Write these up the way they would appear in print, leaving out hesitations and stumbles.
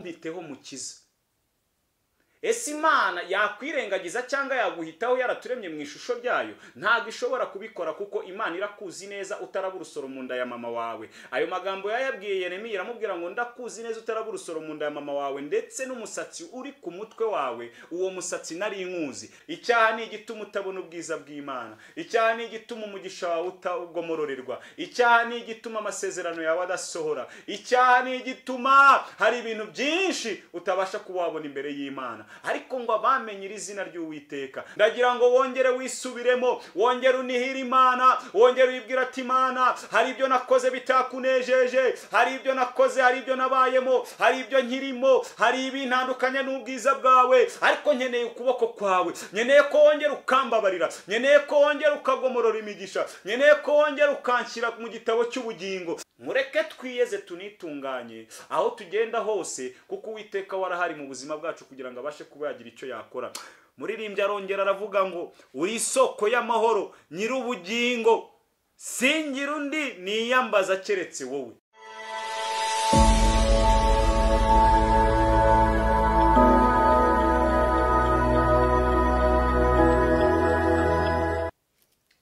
Ntumpiteho mukiza. Ese Imana yakwirengagiza cyangwa yaguhitaho yaraturemye mu ishusho ryayo? Ntabwo ishobora kubikora, kuko Imana irakuzi neza utaraba urusoro mu nda ya mama wawe. Ayo magambo yayabwiye Yeremiya, iramubwira ngo ndakuzi neza utaraba urusoro mu nda ya mama wawe, ndetse n'umusatsi uri ku mutwe wawe, uwo musatsi nari nkuzi. Icyaha ni igituma utabona ubwiza bw'Imana. Icyaha ni igituma umugisha wawe utagomororerwa. Icyaha ni igituma amasezerano yawe adasohora. Icyaha ni igituma hari ibintu byinshi utabasha kuba wabona imbere y'Imana. Ariko ngo abamenye iri zina ry'Uwiteka, ndagira ngo wongere wisubiremo, wongere unihire Imana, wongere uyibwira ati Imana, hari ibyo nakoze bitakunejeje, hari ibyo nakoze, hari ibyo nabayemo, hari ibyo nkirimo, hari ibintandukanye n'ubwiza bwawe, ariko nkeneye ukuboko kwawe, nkeneye ko wongera ukambabarira, nkeneye ko wongera ukagomorora imigisha, nkeneye ko wongera ukanshyira mu gitabo cy'ubugingo. Mureke twiyeze tunitunganye aho tugenda hose, kuko Uwiteka warahari mu buzima bwacu kugira ngo abashe kuba yagira icyo yakora. Muririmbyi arongera aravuga ngo uri isoko y'amahoro, nyir'ubugingo, singira undi niyambaza keretse wowe.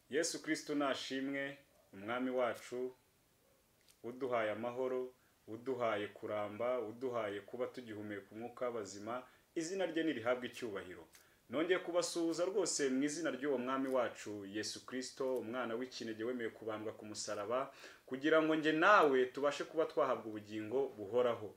Yesu Kristo nashimwe, umwami wacu uduhaye amahoro, uduhaye kuramba, uduhaye kuba tugihumeka umwuka w'abazima, izina rye nirihabwe icyubahiro. Nongeye kubasuhuza rwose mu izina ry'uwo mwami wacu Yesu Kristo, umwana w'ikinege wemeye kubambwa ku musaraba kugira ngo nge nawe tubashe kuba twahabwa ubugingo buhoraho.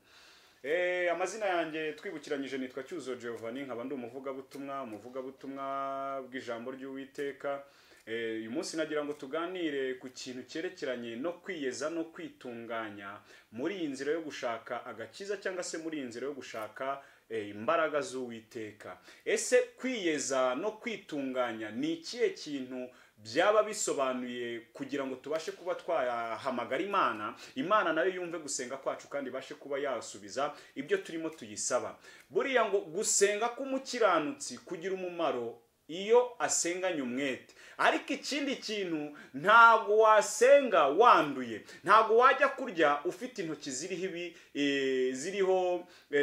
Amazina yanjye twibukiranyije nitwa Cyuzo Giovanni, nkaba ndi umuvugabutumwa bw'ijambo ry'Uwiteka. Uyu munsi nagira ngo tuganire ku kintu cyerekeranye no kwiyeza no kwitunganya muri iyi nzira yo gushaka agakiza, cyangwa se muri iyi nzira yo gushaka imbaraga z'Uwiteka. Ese kwiyeza no kwitunganya ni ikihe kintu byaba bisobanuye kugira ngo tubashe kuba twahamagara Imana, Imana nayo yumve gusenga kwacu kandi ibashe kuba yasubiza ibyo turimo tuyisaba? Buriya ngo gusenga k'umukiranutsi kugira umumaro iyo asenganye umwete. Ariko ikindi kintu, ntago wasenga wanduye, ntago wajya kurya ufite intoki ziriho ibi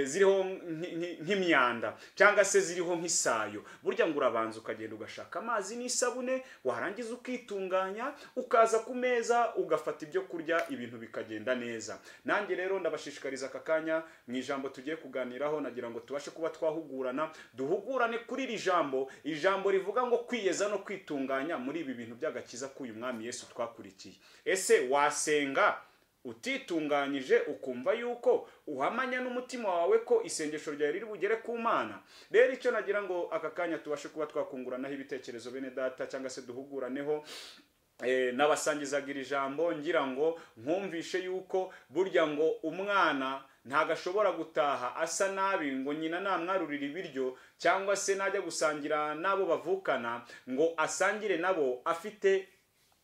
ziriho nk'imyanda cyangwa se ziriho nk'isayo. Burya ngo urabanza ukagenda ugashaka amazi n'isabune, warangiza ukitunganya, ukaza ku meza ugafata ibyo kurya, ibintu bikagenda neza. Nanjye rero ndabashishikariza aka kanya mu ijambo tugiye kuganiraho, nagira ngo tubashe kuba twahugurana, duhugurane kuri iri jambo, ijambo rivuga ngo kwiyeza no kwitunganya muri ibi bintu by'agakiza k'uyu mwami Yesu twakurikiye. Ese wasenga utitunganyije ukumva yuko uhamanya n'umutima wawe ko isengesho ryawe riri bugere ku Mana? Rero icyo nagira ngo aka kanya tubashe kuba twakunguranaho ibitekerezo bene data, cyangwa se duhuguraneho n'abasangizaga iri jambo, ngira ngo nkumvishe yuko burya ngo umwana ntago ashobora gutaha asa nabi ngo nyina namwarurira ibiryo, cyangwa se najya gusangira nabo bavukana ngo asangire nabo afite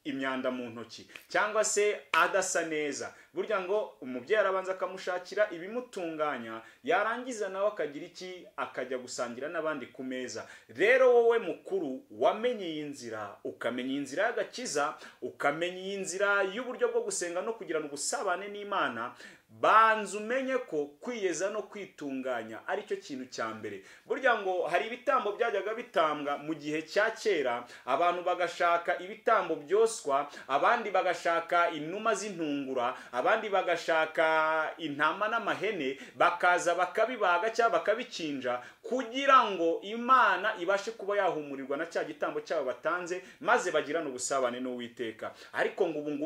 imyanda mu ntoki cyangwa se adasa neza. Burya ngo umubyeyi arabanza akamushakira ibimutunganya, yarangiza nawe akagira iki, akajya gusangira n'abandi ku meza. Rero wowe mukuru wamenye iyi nzira, ukamenya inzira y'agakiza, ukamenya iyi nzira y'uburyo bwo gusenga no kugirana ubusabane n'Imana, banza umenye ko kwiyeza no kwitunganya aricyo kintu cya mbere. Burya ngo hari ibitambo byajyaga bitambwa mu gihe cya kera, abantu bagashaka ibitambo byoswa, abandi bagashaka inuma z'intungura, abandi bagashaka intama n'amahene, bakaza bakabibaga cyangwa bakabikinja kugira ngo Imana ibashe kuba yahumurirwa na cya gitambo cyabo batanze, maze bagirane ubusabane n'Uwiteka. Ariko ngo ubu ngo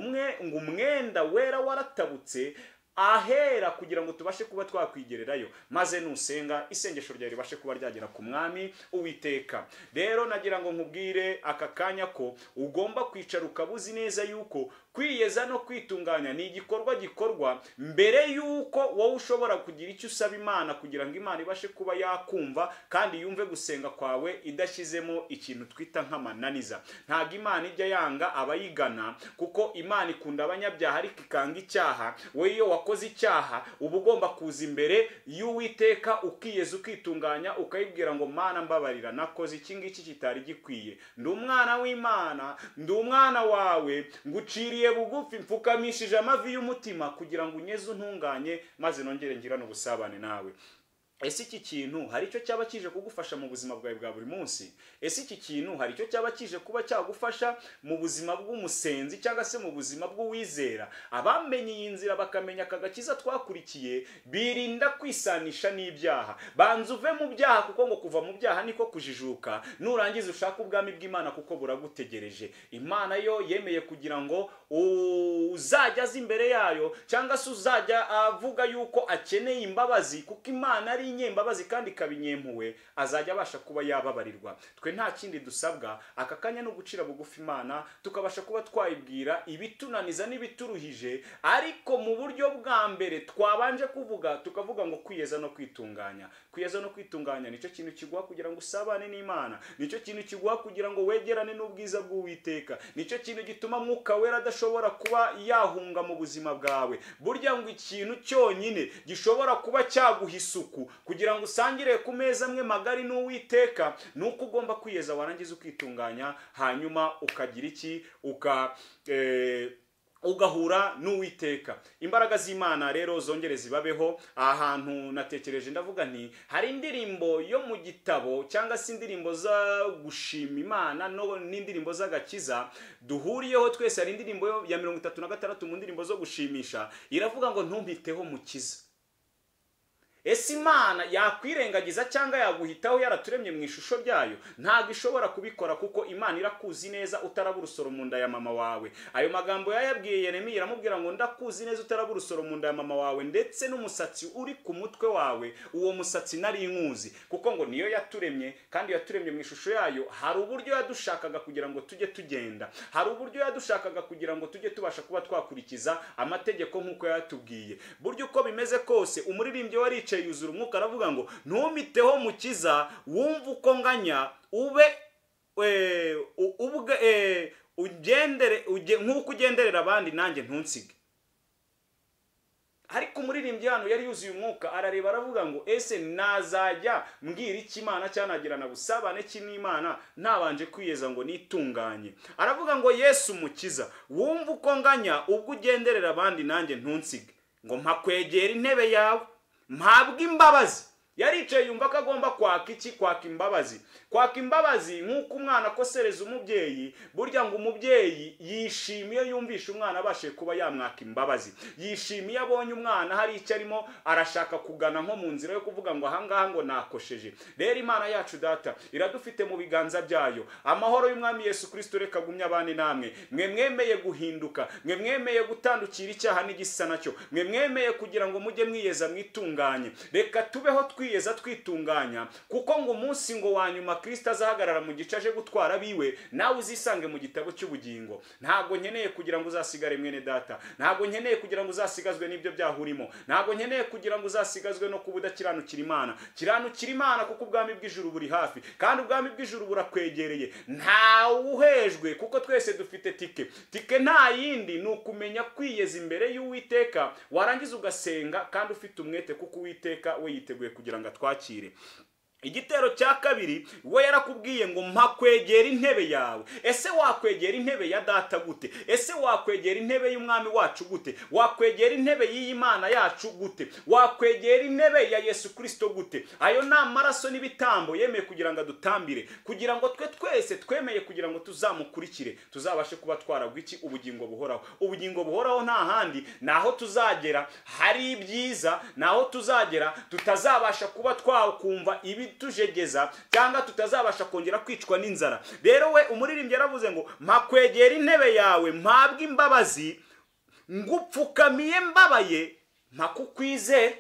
umwenda wera waratabutse ahera kugira ngo tubashe kuba twakwigererayo, maze nusenga isengesho ryawe ribashe kuba ryagera ku mwami Uwiteka. Rero nagira ngo nkubwire aka kanya ko ugomba kwicara ukabuzi neza yuko kwiyeza no kwitunganya ni igikorwa gikorwa mbere yuko wowe ushobora kugira icyo usaba Imana, kugira ngo Imana ibashe kuba yakumva kandi yumve gusenga kwawe idashyizemo ikintu twita nk'amananiza. Ntago Imana ijya yanga abayigana, kuko Imana ikunda abanyabyaha ariko ikanga icyaha. We iyo wakoze icyaha uba ugomba kuza imbere y'Uwiteka ukiyeza ukitunganya, ukayibwira ngo Mana mbabarira, nakoze iki ngiki kitari gikwiye, ndi umwana w'Imana, ndi umwana wawe, nguciriye Nciye bugufi, mfukamishije amavi y'umutima kugira ngo unyeze untunganye, maze nongere ngirane ubusabane nawe. Ese iki kintu hari icyo cyaba kije kugufasha mu buzima bwawe bwa buri munsi? Ese iki kintu hari icyo cyaba kije kuba cyagufasha mu buzima bw'umusenzi cyangwa se mu buzima bw'uwizera? Abamenye iyi nzira bakamenya aka gakiza twakurikiye, birinda kwisanisha n'ibyaha. Banza uve mu byaha, kuko ngo kuva mu byaha niko kujijuka. Nurangiza ushaka ubwami bw'Imana kuko buragutegereje. Imana yo yemeye kugira ngo uzajya aza imbere yayo, cyangwa se uzajya avuga yuko akeneye imbabazi, kuko Imana ari inyembabazi kandi ikabinyempuwe, azajya abasha kuba yababarirwa. Twe nta kindi dusabwa aka kanya no gucira bugufi Imana, tukabasha kuba twayibwira ibitunaniza n'ibituruhije, ariko mu buryo bwa mbere twabanje kuvuga, tukavuga ngo kwiyeza no kwitunganya. Kwiyeza no kwitunganya nicyo kintu kiguha kugira ngo usabane n'Imana, nicyo kintu kiguha kugira ngo wegerane n'ubwiza bw'Uwiteka, nicyo kintu gituma Mwuka Wera adashobora kuba yahunga mu buzima bwawe. Burya ngo ikintu cyonyine gishobora kuba cyaguha isuku kugira ngo usangire ku meza amwe magari n'Uwiteka, nuko ugomba kwiyeza, warangiza ukitunganya, hanyuma ukagira iki? Ugahura n'Uwiteka. Imbaraga z'Imana rero zongere zibabeho. Ahantu natekereje ndavuga nti hari indirimbo yo mu gitabo cyangwa se indirimbo za gushima Imana no n'indirimbo z'agakiza duhuriyeho twese. Hari indirimbo ya 36 mu ndirimbo zo gushimisha, iravuga ngo ntumpiteho mukiza. Ese Imana yakwirengagiza cyangwa yaguhitaho yaraturemye mu ishusho ryayo? Ntabwo ishobora kubikora, kuko Imana irakuzi neza utaraba urusoro mu nda ya mama wawe. Ayo magambo yayabwiye Yeremiya, iramubwira ngo ndakuzi neza utaraba urusoro mu nda ya mama wawe, ndetse n'umusatsi uri ku mutwe wawe uwo musatsi nari nkuzi. Kuko ngo niyo yaturemye, kandi yaturemye mu ishusho yayo. Hari uburyo yadushakaga kugira ngo tujye tugenda, hari uburyo yadushakaga kugira ngo tujye tubasha kuba twakurikiza amategeko nk'uko yatubwiye. Buryo uko bimeze kose, umuririmbyi waricaye yuzura umwuka aravuga ngo ntumiteho mukiza, wumva uko nganya, ube ugendere nk'uko ugenderera abandi, nanjye ntunsige. Ariko umuririmbyi hano yari yuzuye umwuka, arareba aravuga ngo ese nazajya mbwira iki Imana cyanagirana busabane ki n'Imana ntabanje kwiyeza ngo nitunganye? Aravuga ngo Yesu mukiza, wumva uko nganya, ubwo ugenderera abandi nanjye ntunsige, ngo mpakwegera intebe yawe mpabwe imbabazi. Yaricaye yumva ko agomba kwaka iki? Kwaka imbabazi. Kwaka imbabazi nk'uko umwana akosereza umubyeyi. Burya ngo umubyeyi yishimiye yumvisha umwana abashe kuba yamwaka imbabazi, yishimiye abonye umwana hari icyo arimo arashaka kugana nko mu nzira yo kuvuga ngo ahangaha ngo nakosheje. Rero Imana yacu data iradufite mu biganza byayo. Amahoro y'Umwami Yesu Kristo reka agumye abane namwe. Mwe mwemeye guhinduka, mwe mwemeye gutandukira icyaha n'igisa nacyo, mwe mwemeye kugira ngo mujye mwiyeza mwitunganye. Reka tubeho twiyeza twitunganya, kuko ngo umunsi ngo wa nyuma Kristo azahagarara mu gice aje gutwara biwe, nawe uzisange mu gitabo cy'ubugingo. Ntabwo nkeneye kugira ngo uzasigare mwene data, ntabwo nkeneye kugira ngo uzasigazwe n'ibyo byahurimo, ntabwo nkeneye kugira ngo uzasigazwe no kuba udakiranukira Imana. Kiranukira Imana, kuko ubwami bw'ijuru buri hafi, kandi ubwami bw'ijuru burakwegereye. Ntawe uhejwe, kuko twese dufite tike. Tike nta yindi ni ukumenya kwiyeza imbere y'Uwiteka, warangiza ugasenga kandi ufite umwete, kuko Uwiteka we yiteguye kugira ngo atwakire. Igitero cya kabiri, we yarakubwiye ngo mpakwegera intebe yawe. Ese wakwegera intebe ya data gute? Ese wakwegera intebe y'umwami wacu gute? Wakwegera intebe y'iyi Mana yacu gute? Wakwegera intebe ya Yesu Kristo gute? Ayo ni amaraso n'ibitambo yemeye kugira ngo adutambire, kugira ngo twe twese twemeye kugira ngo tuzamukurikire, tuzabashe kuba twaragwa iki? Ubugingo buhoraho. Ubugingo buhoraho nta handi, naho tuzagera hari ibyiza, naho tuzagera tutazabasha kuba twakumva ibi tujegeza, cyangwa tutazabasha kongera kwicwa n'inzara. Rero we umuririmbyi yaravuze ngo mpakwegera intebe yawe, mpabwe imbabazi, ngupfukamiye mbabaye, mpakukwizera.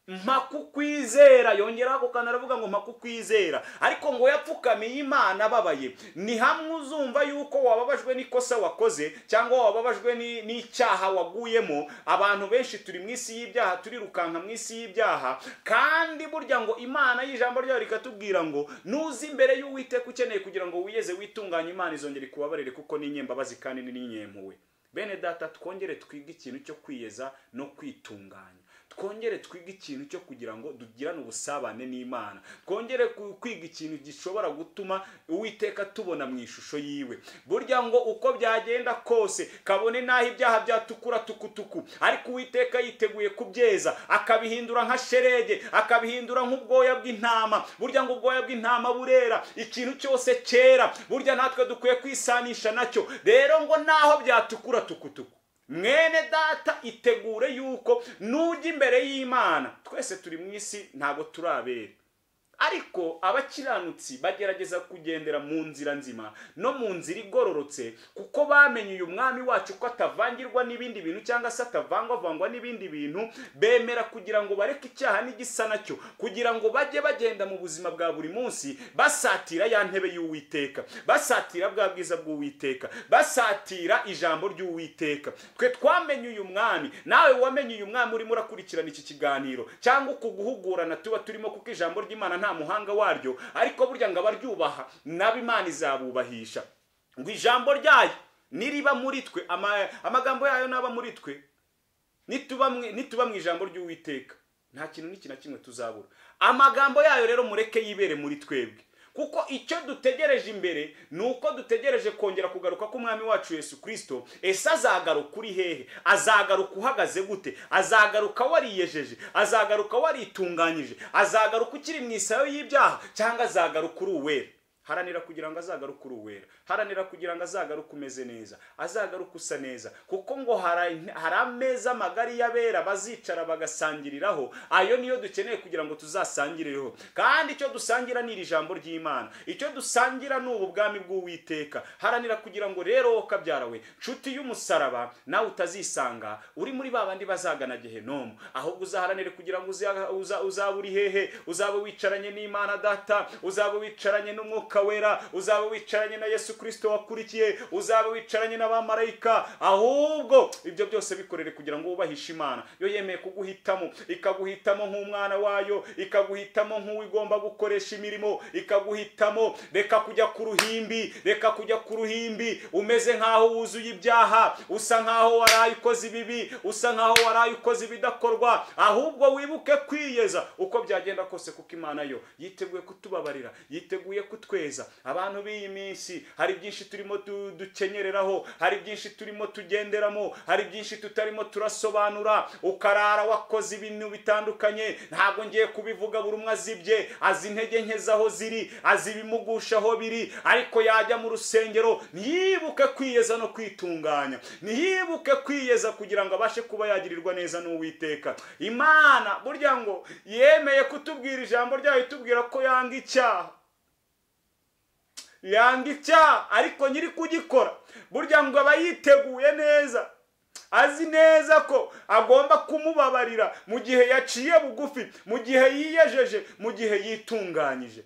Mpakukwizera. Yongera ako kantu aravuga ngo mpakukwizera, ariko ngo yapfukamiye Imana ababaye. Ni hamwe uzumva yuko wababajwe n'ikosa wakoze, cyangwa wababajwe n'icyaha waguyemo. Abantu benshi turi mu isi y'ibyaha, turirukanka mu isi y'ibyaha, kandi burya ngo Imana y'ijambo ryayo rikatubwira ngo nuza imbere y'Uwiteka ukeneye kugira ngo wiyeze witunganye, Imana izongera ikubabarire, kuko ni inyembabazi kandi ni inyempuwe. Bene data, twongere twige ikintu cyo kwiyeza no kwitunganya. Twongere twige ikintu cyo kugira ngo dugirane ubusabane n'Imana, twongere kwiga ikintu gishobora gutuma Uwiteka tubona mu ishusho yiwe. Burya ngo uko byagenda kose, kabone naho ibyaha byatukura tukutuku, ariko Uwiteka yiteguye kubyeza, akabihindura nka sherege, akabihindura nk'ubwoya bw'intama. Burya ngo ubwoya bw'intama burera, ikintu cyose cyera, burya natwe dukwiye kwisanisha nacyo. Rero ngo naho byatukura tukutuku, mwene data itegure yuko nujya imbere y'Imana, twese turi mu isi ntago turabera, ariko abakiranutsi bagerageza kugendera mu nzira nzima no mu nzira igororotse, kuko bamenye uyu mwami wacu ko atavangirwa n'ibindi bintu cyangwa se atavangwavangwa n'ibindi bintu. Bemera kugira ngo bareke icyaha n'igisa nacyo, kugira ngo bajye bagenda mu buzima bwa buri munsi basatira ya ntebe y'Uwiteka, basatira bwa bwiza bw'Uwiteka, basatira ijambo ry'Uwiteka. Twe twamenye uyu mwami, nawe wamenye uyu mwami urimo urakurikirana iki kiganiro cyangwa ukuguhugurana tuba turimo, kuko ijambo ry'Imana nta muhanga waryo, ariko burya ngo abaryubaha nabo Imana izabubahisha. Ngo ijambo ryayo niriba muri twe, amagambo yayo naba muri twe, nituba mu ijambo ry'Uwiteka nta kintu n'iki na kimwe tuzabura. Amagambo yayo rero mureke yibere muri twebwe, kuko icyo dutegereje imbere nuko dutegereje kongera kugaruka k'umwami wacu Yesu Kristo. Ese azagaruka uri hehe? Azagaruka uhagaze gute? Azagaruka wariyejeje? Azagaruka waritunganyije? Azagaruka ukiri mu isayo y'ibyaha, cyangwa azagaruka uri uwera? Haranira kugira ngo azagaruke uri uwera, haranira kugira ngo azagaruke umeze neza, azagaruke usa neza, kuko ngo hari ameza magari y'abera bazicara bagasangiriraho. Ayo niyo dukeneye kugira ngo tuzasangirireho. Kandi icyo dusangira ni iri jambo ry'Imana, icyo dusangira ni ubu bwami bw'Uwiteka. Haranira kugira ngo rero wowe kabyarawe, nshuti y'umusaraba, nawe utazisanga uri muri babandi bazagana Gehenomu, ahubwo uzaharanire kugira ngo uzaba uri hehe? Uzaba wicaranye n'Imana Data, uzaba wicaranye n'Umwuka Wera, uzaba wicaranye na Yesu Kristo wakurikiye, uzaba wicaranye n'abamarayika. Ahubwo ibyo byose bikorere kugira ngo wubahishe Imana. Yo yemeye kuguhitamo, ikaguhitamo nk'umwana wayo, ikaguhitamo nk'uwigomba gukoresha imirimo, ikaguhitamo. Reka kujya ku ruhimbi, reka kujya ku ruhimbi umeze nkaho wuzuye ibyaha, usa nkaho waraye ukoze ibibi, usa nkaho waraye ukoze ibidakorwa. Ahubwo wibuke kwiyeza uko byagenda kose, kuko Imana yo yiteguye kutubabarira, yiteguye kutweza. Abantu b'iyi minsi hari byinshi turimo dukenyereraho, hari byinshi turimo tugenderamo, hari byinshi tutarimo turasobanura. Ukarara wakoze ibintu bitandukanye, ntabwo ngiye kubivuga, buri umwe azibye, azi intege nke zaho ziri, azi ibimugusha aho biri, ariko yajya mu rusengero ntiyibuke kwiyeza no kwitunganya, ntiyibuke kwiyeza kugira ngo abashe kuba yagirirwa neza n'Uwiteka. Imana burya ngo yemeye kutubwira ijambo ryayo, itubwira ko yanga icyaha, yanga icyaha, ariko nyiri kugikora burya ngo aba yiteguye neza, azi neza ko agomba kumubabarira mu gihe yaciye bugufi, mu gihe yiyejeje, mu gihe yitunganyije.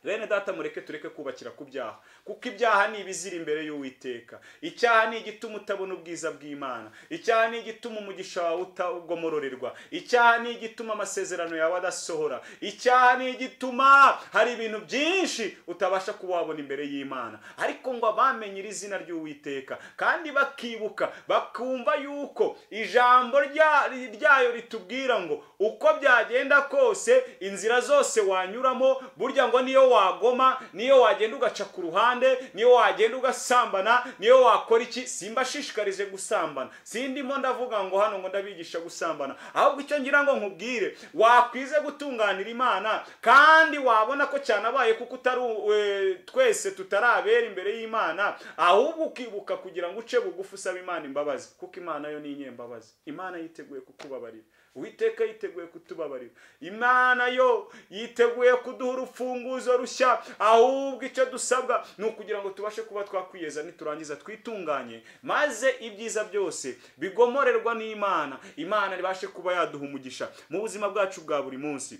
Bene data, mureke tureke kubakira ku byaha, kuko ibyaha ni ibizira imbere y'Uwiteka. Icyaha ni igituma utabona ubwiza bw'Imana, icyaha ni igituma umugisha wawe utagomororerwa, icyaha ni igituma amasezerano yawe adasohora, icyaha ni igituma hari ibintu byinshi utabasha kuba wabona imbere y'Imana. Ariko ngo abamenye iri zina ry'Uwiteka kandi bakibuka, bakumva yuko ijambo ryayo ritubwira ngo uko byagenda kose, inzira zose wanyuramo, burya ngo niyo wagoma, niyo wagenda ugaca ku ruhande, niyo wagenda ugasambana, niyo wakora iki, simbashishikarije gusambana, sindimo ndavuga ngo hano ngo ndabigisha gusambana, ahubwo icyo ngira ngo nkubwire, wakwize gutunganira Imana, kandi wabona ko cyanabaye kuko utari twese tutarabera imbere y'Imana, ahubwo ukibuka kugira ngo uce bugufi usaba Imana imbabazi, kuko Imana yo ni inyembabazi. Imana yiteguye kukubabarira, Uwiteka yiteguye kutubabarira, Imana yo yiteguye kuduha urufunguzo rushya. Ahubwo icyo dusabwa ni ukugira ngo tubashe kuba twakwiyeza, niturangiza twitunganye, maze ibyiza byose bigomorerwa n'Imana, Imana ibashe kuba yaduha umugisha mu buzima bwacu bwa buri munsi.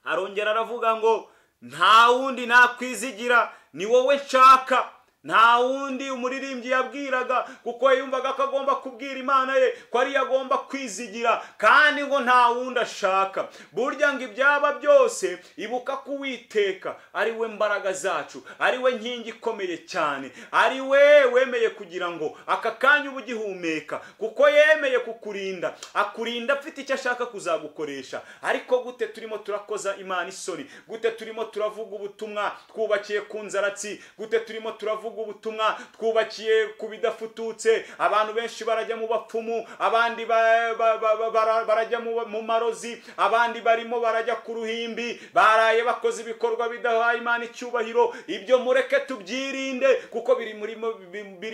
Arongera aravuga ngo nta wundi nakwizigira, ni wowe nshaka. Nta wundi umuririmbyi yabwiraga, kuko yumvaga ko agomba kubwira Imana ye, ko ariyo agomba kwizigira, kandi ngo nta wundi ashaka. Burya ngo ibyaba byose, ibuka ko Uwiteka ari we mbaraga zacu, ari we nkingi ikomeye cyane, ari we wemeye kugira ngo aka kanya uba ugihumeka, kuko yemeye kukurinda, akurinda afite icyo ashaka kuzagukoresha. Ariko gute turimo turakoza Imana isoni? Gute turimo turavuga ubutumwa twubakiye ku nzaratsi? Gute turimo turavuga ubutumwa twubakiye ku bidafututse? Abantu benshi barajya mu bapfumu, abandi barajya mu marozi, abandi barimo barajya ku ruhimbi, baraye bakoze ibikorwa bidahaye Imana icyubahiro. Ibyo mureke tubyirinde, kuko biri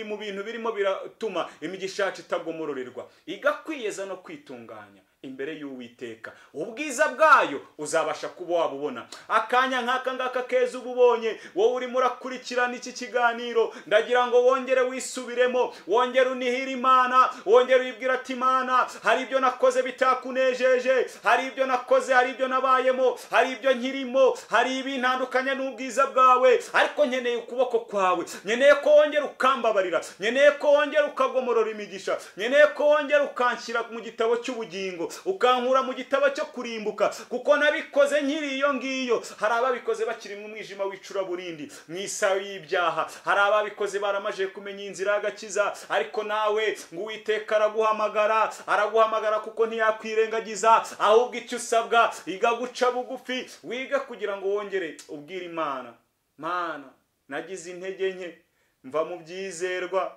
mu bintu birimo biratuma imigisha yacu itagomororerwa. Igakwiyeza no kwitunganya imbere y'Uwiteka, ubwiza bwayo uzabasha kuba wabubona. Akanya nk'aka ngaka keza ububonye, wowe urimo urakurikirana iki kiganiro, ndagira ngo wongere wisubiremo, wongere unihire Imana, wongere uyibwira ati Imana, hari ibyo nakoze bitakunejeje, hari ibyo nakoze, hari ibyo nabayemo, hari ibyo nkirimo, hari ibintandukanye n'ubwiza bwawe, ariko nkeneye ukuboko kwawe, nkeneye ko wongera ukambabarira, nkeneye ko wongera ukagomorora imigisha, nkeneye ko wongera ukanshyira mu gitabo cy'ubugingo, ukankura mu gitabo cyo kurimbuka, kuko nabikoze nkiri iyo ngiyo. Hari ababikoze bakiri mu mwijima w'icuraburindi, mu isayo y'ibyaha, hari ababikoze baramaje kumenya inzira y'agakiza, ariko nawe ngo Uwiteka araguhamagara, araguhamagara kuko ntiyakwirengagiza. Ahubwo icyo usabwa, iga guca bugufi, wiga kugira ngo wongere ubwire Imana, Mana, nagize intege nke, mva mu byizerwa,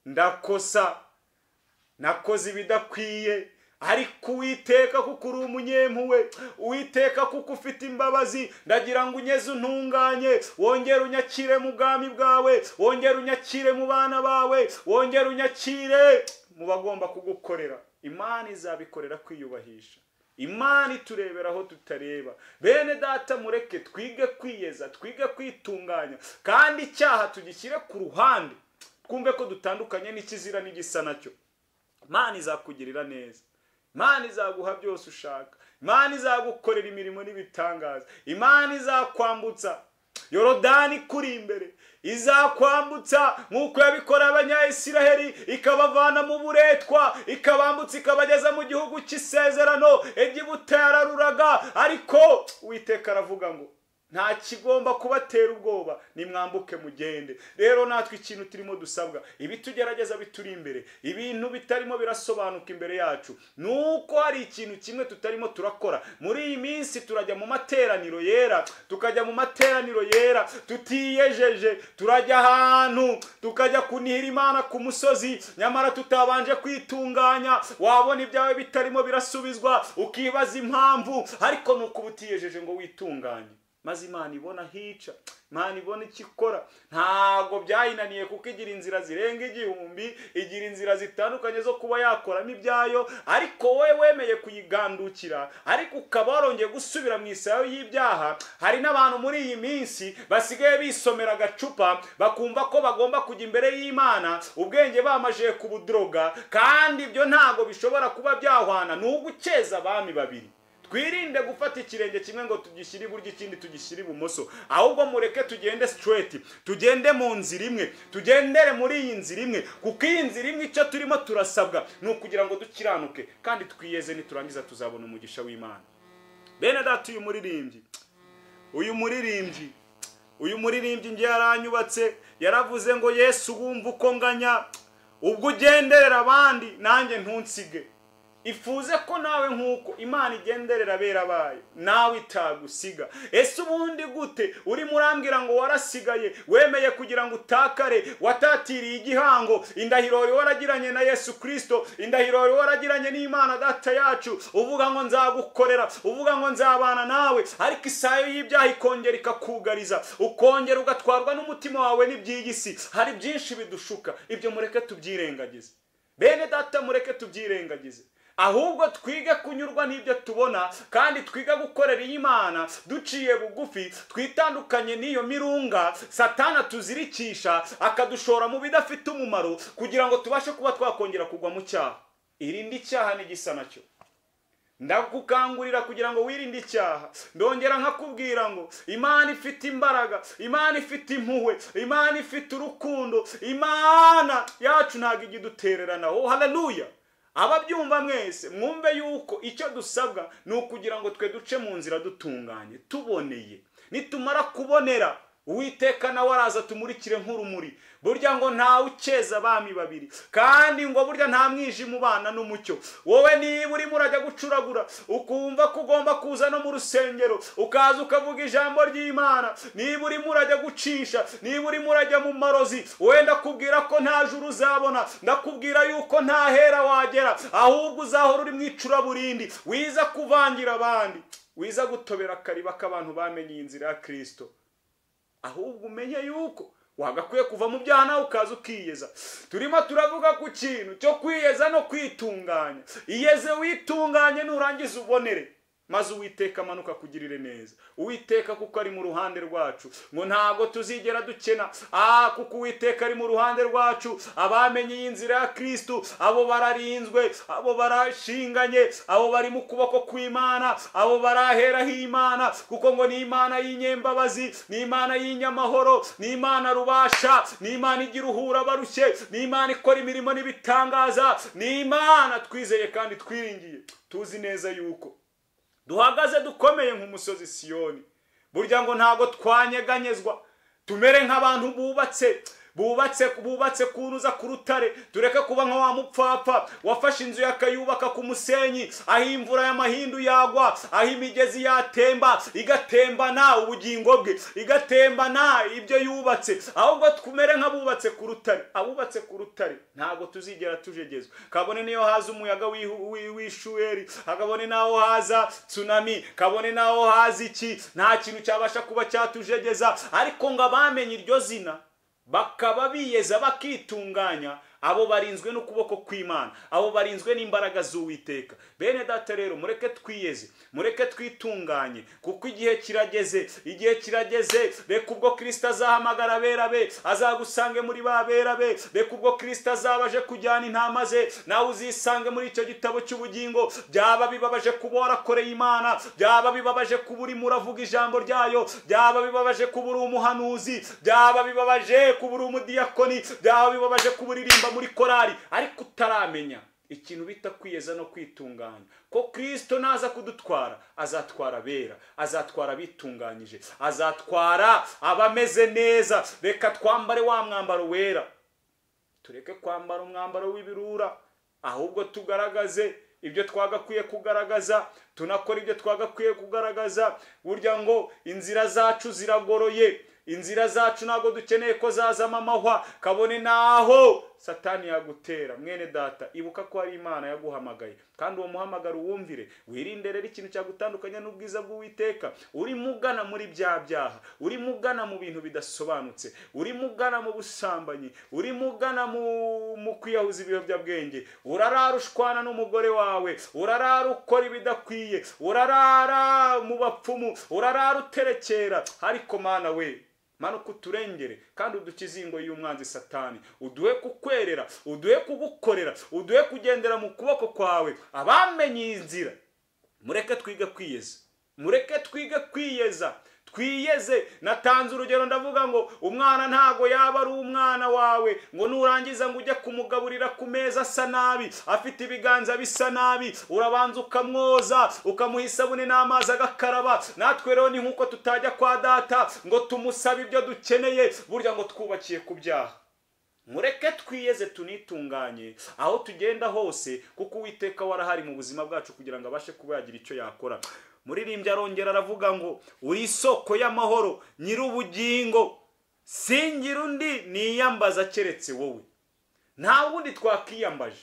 ndakosa, nakoze ibidakwiye, ariko Uwiteka kuko uri umunyempuhwe, Uwiteka kuko ufite imbabazi, ndagira ngo unyeze untunganye, wongere unyakire mu bwami bwawe, wongere unyakire mu bana bawe, wongere unyakire mu bagomba kugukorera. Imana izabikorera kwiyubahisha. Imana iturebera aho tutareba. Bene data, mureke twige kwiyeza, twige kwitunganya, kandi icyaha tugishyire ku ruhande, twumve ko dutandukanye n'ikizira n'igisa nacyo. Imana izakugirira neza, Imana izaguha byose ushaka, Imana izagukorera imirimo n'ibitangaza, Imana izakwambutsa Yorodani kuri imbere, izakwambutsa nk'uko yabikora abanyayisiraheli, ikabavana mu buretwa, ikabambutsa ikabageza mu gihugu cy'isezerano. Egiputa yararuraga, ariko Uwiteka aravuga ngo nta kigomba kubatera ubwoba, nimwambuke mugende. Rero natwe ikintu turimo dusabwa, ibitugerageza bituri imbere, ibintu bitarimo birasobanuka imbere yacu, nuko hari ikintu kimwe tutarimo turakora. Muri iyi minsi turajya mu materaniro yera, tukajya mu materaniro yera tutiyejeje, turajya ahantu tukajya kunihira Imana ku musozi, nyamara tutabanje kwitunganya. Wabona ibyawe bitarimo birasubizwa, ukibaza impamvu, ariko nuko utiyejeje ngo witunganye. Maze Imana ibona hica, Imana ibona icyo ikora. Ntago byayinaniye, kuko igira inzira zirenga 1000, igira inzira zitandukanye zo kuba yakoramo ibyayo, ariko wowe wemeye kuyigandukira, ariko ukaba warongeye gusubira mu isayo y'ibyaha. Hari n'abantu muri iyi minsi basigaye bisomera agacupa, bakumva ko bagomba kujya imbere y'Imana, ubwenge bamaje kubudroga, kandi ibyo ntago bishobora kuba byahwana n'ugukeza abami babiri. Twirinde gufata ikirenge kimwe ngo tugishyire iburyo ikindi tugishyire ibumoso, ahubwo mureke tugende straight, tugende mu nzira imwe, tugendere muri iyi nzira imwe, kuko iyi nzira imwe icyo turimo turasabwa ni ukugira ngo dukiranuke kandi twiyeze, niturangiza tuzabona umugisha w'Imana. Bene data, uyu muririmbyi ngiye yaranyubatse, yaravuze ngo Yesu wumva uko nganya, ubwo ugenderera abandi nanjye ntunsige. Ifuze ko nawe nkuko Imana igenderera abera bayo, nawe itagusiga. Ese ubundi gute urimo urambwira ngo warasigaye, wemeye kugira ngo utakare, watatiriye igihango, indahiro wari waragiranye na Yesu Kristo, indahiro wari waragiranye n'Imana data yacu, uvuga ngo nzagukorera, uvuga ngo nzabana nawe, ariko isayo y'ibyaha ikongera ikakugariza, ukongera ugatwarwa n'umutima wawe n'iby'iyi si. Hari byinshi bidushuka, ibyo mureke tubyirengagize. Bene data, mureke tubyirengagize. Ahubwo twige kunyurwa n'ibyo tubona, kandi twige gukorera Imana duciye bugufi, twitandukanye n'iyo mirunga Satana tuzirikisha akadushora mu bidafite umumaro, kugira ngo tubashe kuba twakongera kugwa mu cyaha. Irinde icyaha n'igisa nacyo. Ndagukangurira kugira ngo wirinde icyaha. Ndongera nkakubwira ngo Imana ifite imbaraga, Imana ifite impuhwe, Imana ifite urukundo, Imana yacu ntabwo ijya idutererana. Oh haleluya! Ababyumva mwese mwumve yuko icyo dusabwa ni ukugira ngo twe duce mu nzira dutunganye, tuboneye. Nitumara kubonera, Uwiteka nawe araza tumurikire nk'urumuri. Burya ngo ntawe ukeza abami babiri, kandi ngo burya nta mwijima ubana n'umucyo. Wowe niba urimo urajya gucuragura ukumva ko ugomba kuza no mu rusengero ukaza ukavuga ijambo ry'Imana, niba urimo urajya gucisha, niba urimo urajya mu marozi, wenda kubwira ko nta juru uzabona, ndakubwira yuko nta hera wagera, ahubwo uzahora uri mu icuraburindi, wiza kuvangira abandi, wiza gutobera akariba k'abantu bamenye inzira ya Kristo. Ahubwo umenye yuko wagakwiye kuva mu byaha nawe ukaza ukiyeza. Turimo turavuga ku kintu cyo kwiyeza no kwitunganya. Iyeze witunganye, nurangiza ubonere, maze Uwiteka amanuka kugirire neza. Uwiteka kuko ari mu ruhande rwacu, ngo ntago tuzigera dukena. Kuko Uwiteka ari mu ruhande rwacu. Abamenye iyi nzira ya Kristo, abo bararinzwe, abo barashinganye, abo bari mu kuboko kw'Imana, abo baraheraho Imana, kuko ngo ni Imana y'inyembabazi, ni Imana y'inyamahoro, ni Imana rubasha, ni Imana igira uhura barushye, ni Imana ikora imirimo n'ibitangaza, ni Imana twizeye kandi twiringiye. Tuzi neza yuko duhagaze dukomeye nk'umusozi Siyoni. Burya ngo ntago twanyeganyezwa, tumere nk'abantu bubatse kunuza ku rutare. Tureke kuba nka wa mupfapfa wafashe inzu yakayubaka ku musenyi, aho imvura y'amahindu yagwa, aho imigezi yatemba igatembana ubugingo bwe, igatembana ibyo yubatse. Ahubwo tumere nk'abubatse ku rutare. Abubatse ku rutare ntago tuzigera tujegezwa. Kabone niyo haza umuyaga w'ishuweri, kabone naho haza tsunami, kabone naho haza iki, nta kintu cyabasha kuba cyatujegeza. Ariko ngo abamenye iryo zina bakaba biyeza bakitunganya, abo barinzwe n'ukuboko kw'Imana, abo barinzwe n'imbaraga z'Uwiteka. Bene data rero, mureke twiyeze, mureke twitunganye, kuko igihe kirageze, igihe kirageze. Reka ubwo Kristo azahamagara abera be, azagusange muri ba bera be. Reka ubwo Kristo azabaje kujyana intama ze, nawe uzisange muri icyo gitabo cy'ubugingo. Byaba bibabaje kuba warakoreye Imana, byaba bibabaje kuba urimo uravuga ijambo ryayo, byaba bibabaje kuba uri umuhanuzi, byaba bibabaje kuba uri umudiyakoni, byaba bibabaje kuba uririmba muri korari, ariko utaramenya ikintu bita kwiyeza no kwitunganya. Ko Kristo naza kudutwara, azatwara abera, azatwara abitunganyije, azatwara abameze neza. Reka twambare wa mwambaro wera, tureke kwambara umwambaro w'ibirura, ahubwo tugaragaze ibyo twagakwiye kugaragaza, tunakora ibyo twagakwiye kugaragaza. Burya ngo inzira zacu ziragoroye, inzira zacu ntabwo dukeneye ko zazama amahwa, kabone naho Satani yagutera. Mwene data, ibuka ko ari Imana yaguhamagaye, kandi uwo muhamagaro uwumvire. Wirinde rero ikintu cyagutandukanya n'ubwiza bw'Uwiteka. Urimo ugana muri bya byaha, urimo ugana mu bintu bidasobanutse, urimo ugana mu busambanyi, urimo ugana mu kwiyahuza ibiyobyabwenge, urarara ushwana n'umugore wawe, urarara ukora ibidakwiye, urarara mu bapfumu, urarara uterekera. Ariko Mana we, manuka uturengere kandi udukize ingoyi y'umwanzi Satani. Uduhe kukwerera, uduhe kugukorera, uduhe kugendera mu kuboko kwawe. Abamenye inzira, mureke twige kwiyeza, mureke twige kwiyeza, twiyeze. Natanze urugero ndavuga ngo umwana ntago yaba ari umwana wawe ngo nurangiza ngo ujye kumugaburira ku meza asa nabi, afite ibiganza bisa nabi. Urabanza ukamwoza, ukamuha isabune n'amazi agakaraba. Natwe rero ni nkuko tutajya kwa data ngo tumusabe ibyo dukeneye, burya ngo twubakiye ku byaha. Mureke twiyeze tunitunganye aho tugenda hose, kuko Uwiteka warahari mu buzima bwacu kugira ngo abashe kuba yagira icyo yakora. Muririmbyi arongera aravuga ngo uri isoko y'amahoro, nyir'ubugingo, singira undi niyambaza keretse wowe. Nta wundi twakiyambaje,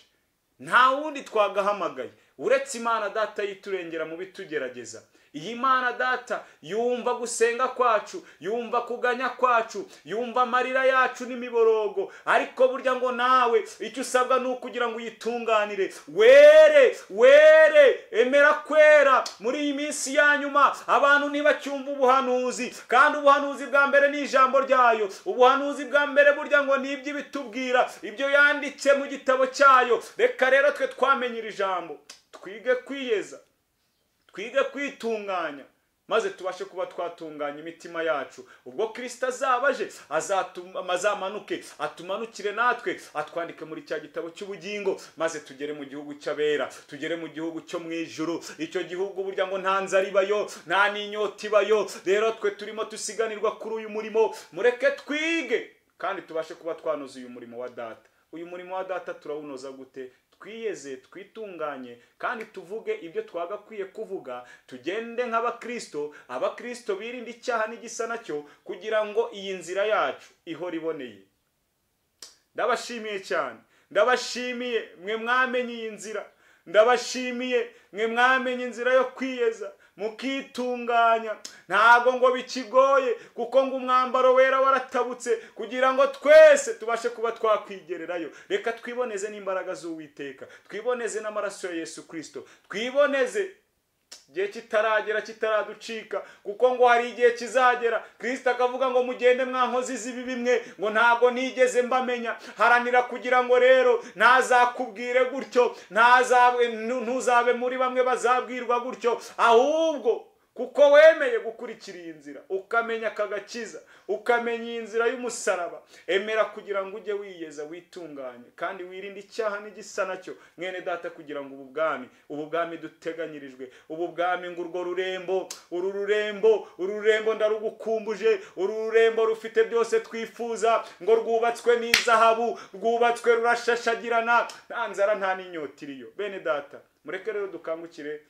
nta wundi twagahamagaye uretse Imana data yiturengera mu bitugerageza. Iyi Mana data yumva gusenga kwacu, yumva kuganya kwacu, yumva amarira yacu n'imiborogo. Ariko burya ngo nawe icyo usabwa ni ukugira ngo uyitunganire. Were, were, emera kwera. Muri iyi minsi ya nyuma abantu ntibacyumva ubuhanuzi, kandi ubuhanuzi bwa mbere ni ijambo ryayo. Ubuhanuzi bwa mbere burya ngo ni ibyo bitubwira, ibyo yanditse mu gitabo cyayo. Reka rero twe twamenye iri jambo, twige kwiyeza, Twige kwitunganya maze tubashe kuba twatunganya imitima yacu. Ubwo Kristo azabaje azamanuke atumanukire natwe, atwandike muri cya gitabo cy'ubugingo, maze tugere mu gihugu cy'abera, tugere mu gihugu cyo mu ijuru. Icyo gihugu burya ngo nta nzara ibayo, nta n'inyota ibayo. Rero twe turimo tusiganirwa kuri uyu murimo, mureke twige kandi tubashe kuba twanoza uyu murimo wa data. Uyu murimo wa data turawunoza gute? Twiyeze, twitunganye, kandi tuvuge ibyo twagakwiye kuvuga, tugende nk'abakristo. Abakristo birinda icyaha n'igisa nacyo, kugira ngo iyi nzira yacu ihore iboneye. Ndabashimiye cyane, ndabashimiye mwe mwamenye iyi nzira, ndabashimiye mwe mwamenye inzira yo kwiyeza mukitunganya. Ntago ngo bikigoye, kuko ngo umwambaro wera waratabutse kugira ngo twese tubashe kuba twakwigererayo. Reka twiboneze n'imbaraga z'Uwiteka, twiboneze n'amaraso ya Yesu Kristo, twiboneze igihe kitaragera, kitaraducika, kuko ngo hari igihe kizagera Kristo akavuga ngo mugende mwankozi z'ibibi mwe, ngo ntago nigeze mbamenya. Haranira kugira ngo rero ntazakubwire gutyo, ntuzabe muri bamwe bazabwirwa gutyo, ahubwo kuko wemeye gukurikira iyi nzira, ukamenya akagakiza, ukamenya iyi nzira y'umusaraba, emera kugira ngo ujye wiyeza, witunganye, kandi wirinde icyaha n'igisa nacyo, mwene data, kugira ngo ubu bwami duteganyirijwe, ubu bwami ngo urwo rurembo, uru rurembo ndarugukumbuje, uru rurembo rufite byose twifuza, ngo rwubatswe n'izahabu, rwubatswe rurashashagirana, nta nzara nta n'inyota iriyo. Bene data, mureke rero dukangukire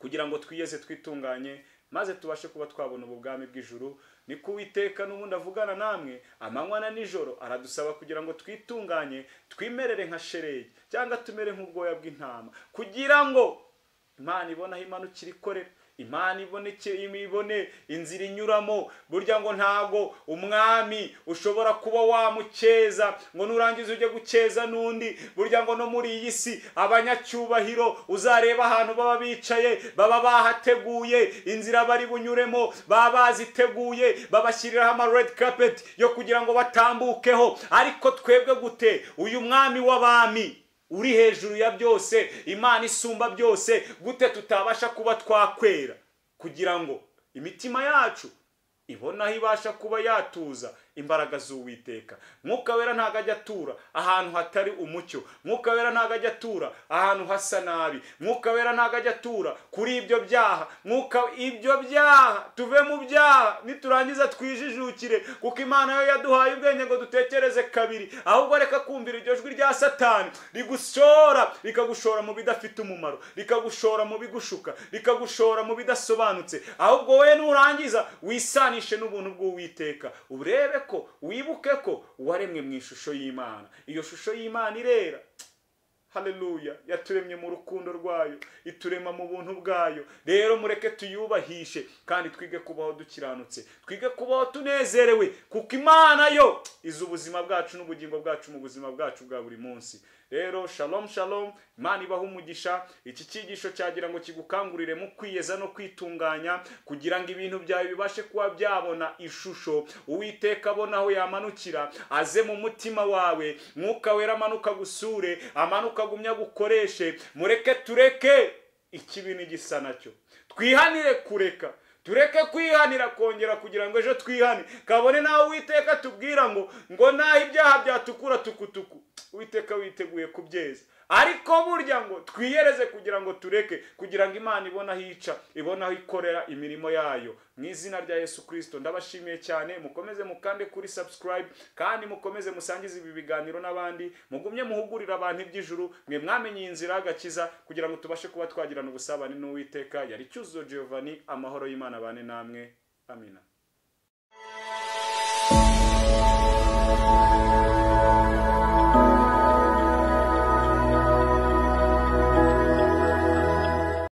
kugira ngo twiyeze, twitunganye, maze tubashe kuba twabona ubu bwami bw'ijuru. Niko Uwiteka n'ubundi avugana namwe amanywa na nijoro, aradusaba kugira ngo twitunganye, twimerere nka sheregi cyangwa tumere nk'ubwoya bw'intama, kugira ngo Imana ibone aho imanukira ikorera, Imana ibone inzira inyuramo. Burya ngo ntago umwami ushobora kuba wamukeza ngo nurangiza ujye gukeza n'undi. Burya ngo no muri iyi si abanyacyubahiro uzareba ahantu baba bicaye, baba bahateguye inzira bari bunyuremo, baba baziteguye, babashyiriraho ama red carpet yo kugira ngo batambukeho. Ariko twebwe gute? Uyu mwami w'abami uri hejuru ya byose, Imana isumba byose, gute tutabasha kuba twakwera kugira ngo imitima yacu ibona aho ibasha kuba yatuza imbaraga z'Uwiteka? Mwuka Wera ntago ajya atura ahantu hatari umucyo, Mwuka Wera ntago ajya atura ahantu hasa nabi, Mwuka Wera ntago ajya atura kuri ibyo byaha. Mwuka ibyo byaha, tuve mu byaha, niturangiza twijijukire, kuko Imana yo yaduhaye ubwenge ngo dutekereze kabiri. Ahubwo reka kumvira iryo jwi rya Satani rigushora, rikagushora mu bidafite umumaro, rikagushora mu bigushuka, rikagushora mu bidasobanutse. Ahubwo wowe nurangiza wisanishe n'ubuntu bw'Uwiteka, urebe ko wibuke ko waremwe mu ishusho y'Imana. Iyo shusho y'Imana irera. Haleluya, yaturemye mu rukundo rwayo, iturema mu buntu bwayo. Rero mureke tuyubahishe kandi twige kubaho dukiranutse, twige kubaho tunezerewe, kuko Imana yo izi ubuzima bwacu n'ubugingo bwacu mu buzima bwacu bwa buri munsi. Rero shalom shalom, Imana ibahe umugisha. Iki cyigisho cyagira ngo kigukangurire mu kwiyeza no kwitunganya, kugira ngo ibintu byawe bibashe kuba byabona ishusho. Uwiteka abona aho yamanukira, aze mu mutima wawe, Mwuka Wera amanuka gusure, amanuka agumya gukoreshe. Mureke tureke ikibi n'igisa nacyo, twihanire kureka, tureke kwihanira kongera kugira ngo ejo twihane. Kabone nawe Uwiteka tubwira ngo naho ibyaha byatukura tukutuku, Uwiteka witeguye kubyeza. Ariko burya ngo twiyereze kugira ngo tureke, kugira ngo Imana ibone aho ica, ibone aho ikorera imirimo yayo. Mu izina rya Yesu Kristo ndabashimiye cyane. Mukomeze mukande kuri subscribe, kandi mukomeze musangize ibi biganiro n'abandi, mugumye muhugurira abantu iby'ijuru, mwe mwamenye inzira y'agakiza, kugira ngo tubashe kuba twagirana ubusabane n'Uwiteka. Yari Cyuzuzo Giovanni, amahoro y'Imana abane namwe. Amina.